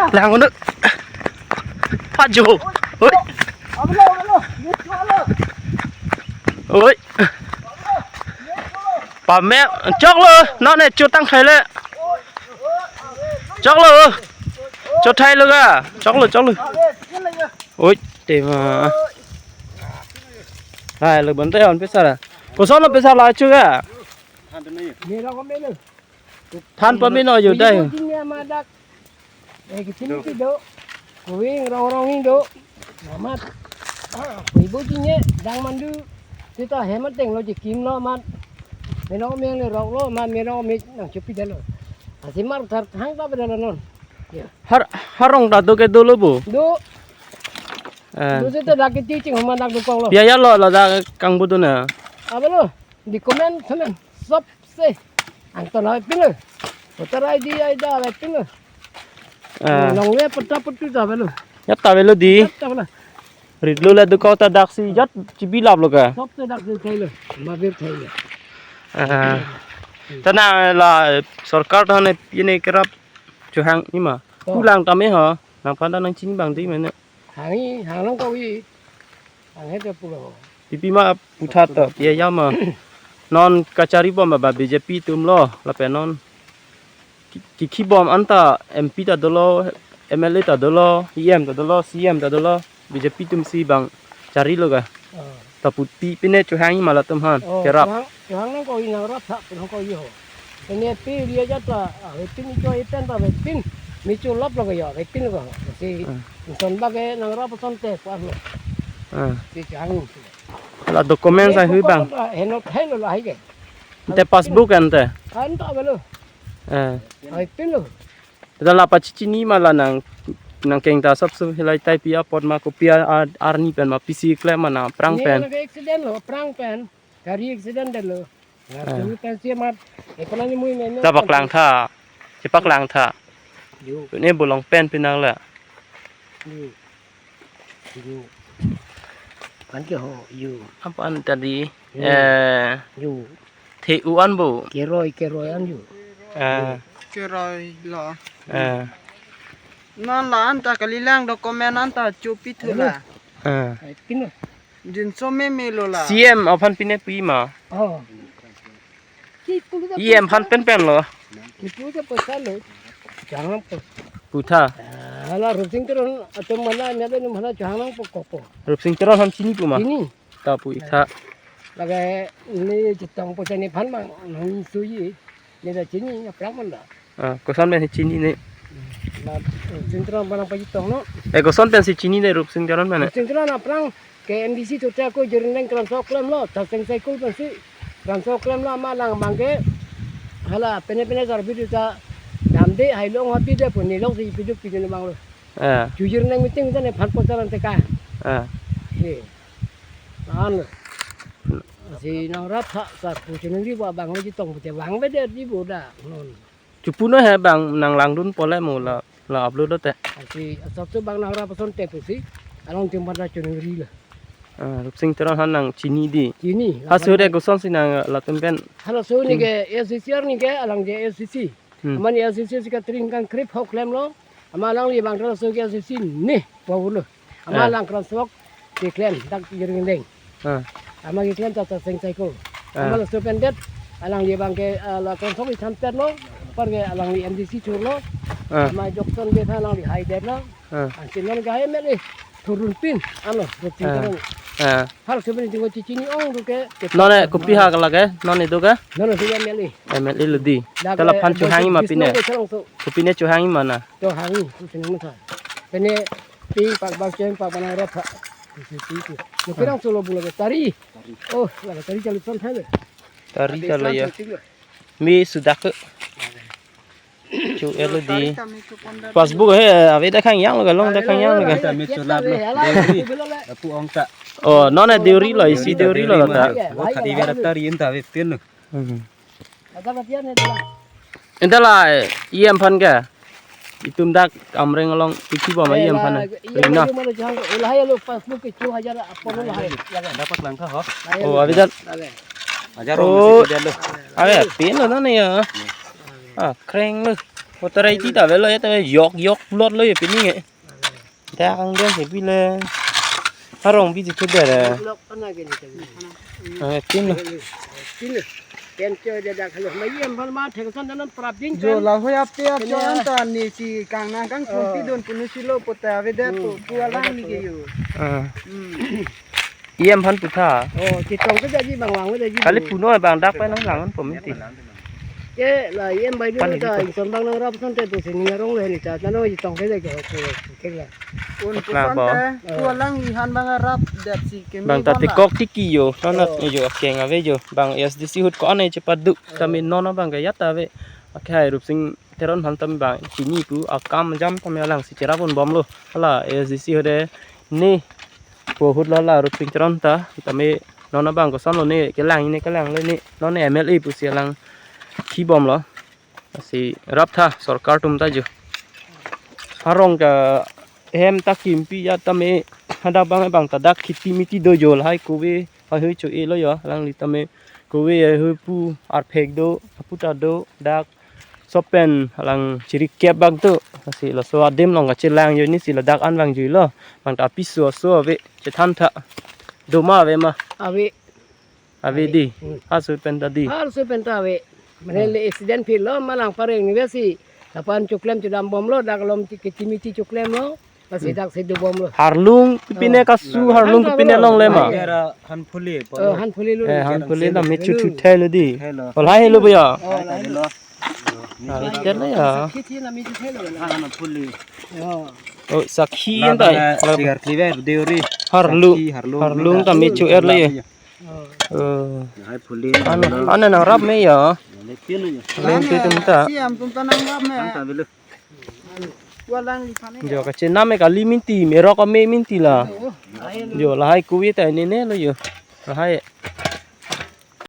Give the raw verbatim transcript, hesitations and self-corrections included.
Lang uno. Pajo. Oi. Oi. Pame choklo, non ne chotang khai le. Choklo. Chothai lo ga. Choklo, choklo. Oi, tema. Hai, lo bonte on pesara. Koson lo pesara chu ga. Than pamino yo dai. Jingnya madak. Eh, kisim si do. Kuing rong rong ing do. Amat. Ah, ibu jingnya dang mandu. Sita hemat teng lo jikim lo amat. Menok meng le rok lo amat menok me nang chupi dalo. Asimar thar thang ta bedalo non. Ya. Har harong ta do ke dolo bo. Do. Eh. Do sita dak ke cicing homa dak do kong lo. Ya ya lo lo dak kang bu do na. Apa lo? Di comment semen. Sop se. Angton hai pin lo. Voter I D ai da hai pin lo. Ah. Long le patta pattu ta belo. Ya ta belo di. Ya ta belo. Rit lo le do kota dak si jat chibi lap lo ka. Sop se dak si thai lo. Ma bir thai lo. Ah. Tana la sorkar ta ne pine kerap chuhang ima. Oh. Kulang tame ha. Nang panda nang chini bang di mene. Hangi, hang long kau i. Hang he te pulo. Pipi ma putha ta, pia ya ma. Non kachari bom ba B J P atum lo, lapen non. Ki, ki, ki bom anta M P ta dolo, M L A ta dolo, E M ta dolo, C M ta dolo, B J P atum si bang chari lo ga. Oh. Ta pu pi pine chuhang ma latum han, oh, kerap. Chuhang, chuhang nang kau i nang rap tha, nang kau i ho. Ini pi dia jata, ah, pin ijo ipen ta pin. Mi chu lap lo ga ya, pin lo ga. Si, hmm, son ba ke nang rap son te kuat lo. Ah. Si chuhang. La document sa hui bang. Heno thai lo la hai ke. Ante passbook ante. Kan ta belo. Eh. Hai pin lo. Tada la pachichini ma la nang nang keng ta sop sop hilai tai pi apot ma kopi a arni pen ma pisi klem ma na prang pen. Ni accident lo prang pen. Gari accident de lo. Ah. Gari pen si mat. Ekonomi mui ne. Ta paklang tha. Chepak lang tha. Yo. Ne bolong pen pinang la. Yo. Yo. Kan ke ho, yo. Apan tadi, yo, eh, yo. The-u an bo. Keroi, keroi an yo. Ah. Keroi lo. Ah. Non la anta kalilang document anta chupi thu la. Ah. Ai, pin lo. Jinso meme lo la. C M aphan pine pi ma. Oh. E M aphan pen pen lo. Ipu ke pesa lo. Jangan po. Putha. Ah, la Rupsing Teron atau mana nya de mana jangan po koko. Rupsing Teron han chini pu ma. Chini. Ta pu itha. Lagi ni chetong po chani phan mang nang suyi. Ni da chini ya prang man da. Ah, koson pen chini ne. Na, Rupsing Teron mana pa chetong no. Eh, koson pen si chini ne Rupsing Teron mana. Rupsing Teron na prang ke M D C tuta ko jering neng kran sok klem lo, taseng cycle pensi kran sok klem lo ama lang mangke hala pene pene sar bidu ta damde hai long happy de pun ni long si bidu pidun bang lo. Ah. Jujur neng meeting ta ne phan potaran teka. Ah. He. An. Si nang rap tha sar pu chenung ri ba bang lo chetong pu te bang be de di boda. Non. Chupu no he bang nang langdun pole mo la la upload lo te. Asi asap tu bang nang rap son te pusi along tim pada chunung ri la. Ah, Rupsing Teron han nang chini di. Chini. Ha sure koson si nang latum pen. Hala so ni ke S C C R ni ke alang je S C C. Hmm. Aman S C C secretary kan krip hok klem lo. Ama alang li bang so ke S C C ni pau lo. Ama, ah, lang kran sok keklem dak jering deng. Ah. Ama keklem ta taseng cycle. Ah. Ama laso pen det alangli bang ke, ah, la kran sok i than pet lo, par ke alangli M D C chur lo. Ah. Ama jokson be tha alangli hai det lo. Ah. Ansi non ke hai M L A thurun pin ano, thurun pin, ah, kan. Ah. Hal sebenarnya tinggal cicini ong tu ke. Non ne kopi ha lake, non itu ke? Non ne sudah M L A. M L A lo di. Dak, tala, eh, phan chuhang ma pine. Kopi ne chuhang ma na. Chuhang, tu sini masa. Pene pi pak bang chen pak mana rap ha. Pi pi pi. Yo kerang solo bula ke tari. Oh, la tari chalu son thale. Tari chalu ya. Mi sudah ke. Chu L D. Passbook he, ave ta khang yang lo ka, long ta khang yang lo ka. Ta mi chu lap lo. Deuri. Apu ong ta. Oh, non ne deuri lo, isi deuri lo ta. Wo khadi vera tari in ta ve tin lo. Hmm. Anta la, E M aphan ke? Itum dak Amreng along isi bom E M aphan. Rina. Lahai lo passbook ke chu hajar apor lahai. Dapat langkha ho. Oh, ave ta. Hajar. Oh, ave pin lo na ne ya. Ah, kreng lo. Motor ai ti ta avelo ya ta yok yok lot lo ya pini nge. Dak angdeng ke pile. Arong bi ti tu dere. Lok ana ke ni ta. Ah, tin lo. Tin lo. Pen cho de dak lo. Ma iem bal ma thek san dan prap ding Jo pen. Lahei ape acho Kenya. Anta ni si kang nang kang Oh. Pidun punu silo pota avedet Hmm. Pu alang ni ke yo. Ah. Hmm. Iem aphan putha. Oh, chetong ke jadi bang wang jadi. Kali puno bang dak pen nang lang pom ti. Ke la iem bai Kali ta itu. Inson bang nang rap san te tu sini ngarong le ni ta. Nano chetong ke jadi ke ke la. Un Na pusan bo. Te, Pu alang lihan bang rap det si kemi Bang ta bang la. Tekok tiki yo, nana Oh. Yo akeng ave yo, bang A S D C ahut ko-an ai chepadu, Oh. Tame non bang ke ya ta ave. Akhai Rupsing Teron aphan tame bang, chini pu, akam jam tame alang si cherap un bomlo. Hala A S D C ahut de, ne, pu ahut lo la Rupsing Teron ta, tame non bang koson lo ne, kelang ne, kelang le ne, non M L A pusi alang, khi bomlo. Lasi rap tha sorkar atum ta jo. Arong ke hem ta kimpi ya tame hadak bang bang ta dak khiti miti do jo lahai kove haihui cho-e lo yo alangli tame kove haihui pu arphek do hapu ta do dak sopen alang chiri kep bak do lasi laso adim along kachelang jo ni si ladak an vang juilo bang ta piso so ave chethan tha do ma ave ma Ave. Ave di. Hmm. Asu pen ta di. Asu pen ta ave. Mane Hmm. Le accident phil lo malang pareng ni besi. Lapan chuklem chudam bomlo dak lom ti- ke timi ti chuklem lo. Lasi Hmm. Dak si do bomlo. Harlung pine Oh. Kasu harlung Harlung pine pine. Longle ma. Era Hanphuli. Oh, Hanphuli lo. Eh, Hanphuli na mi chu chu thai lo di. Hello. Olai hello boya. Oh, lai lo. Ah, ket lo ya. Sakhi thi na mi chu thai lo. Hanphuli. Oh. Oh, sakhi Nah, yen ta. Nah, sigar clear deuri. Harlung. Sakhi, harlung. Harlung ta mi chu er lo ye. Oh. Eh. Hai phuli. An, an nang rap me ya. Leng tu tum ta. Si am tum ta nang rap me. Ang ta bilu. Walang li phane. Jo kachenam me kali minti, merok me minti la. Jo lahai kuwi ta ne ne lo jo. Lahai.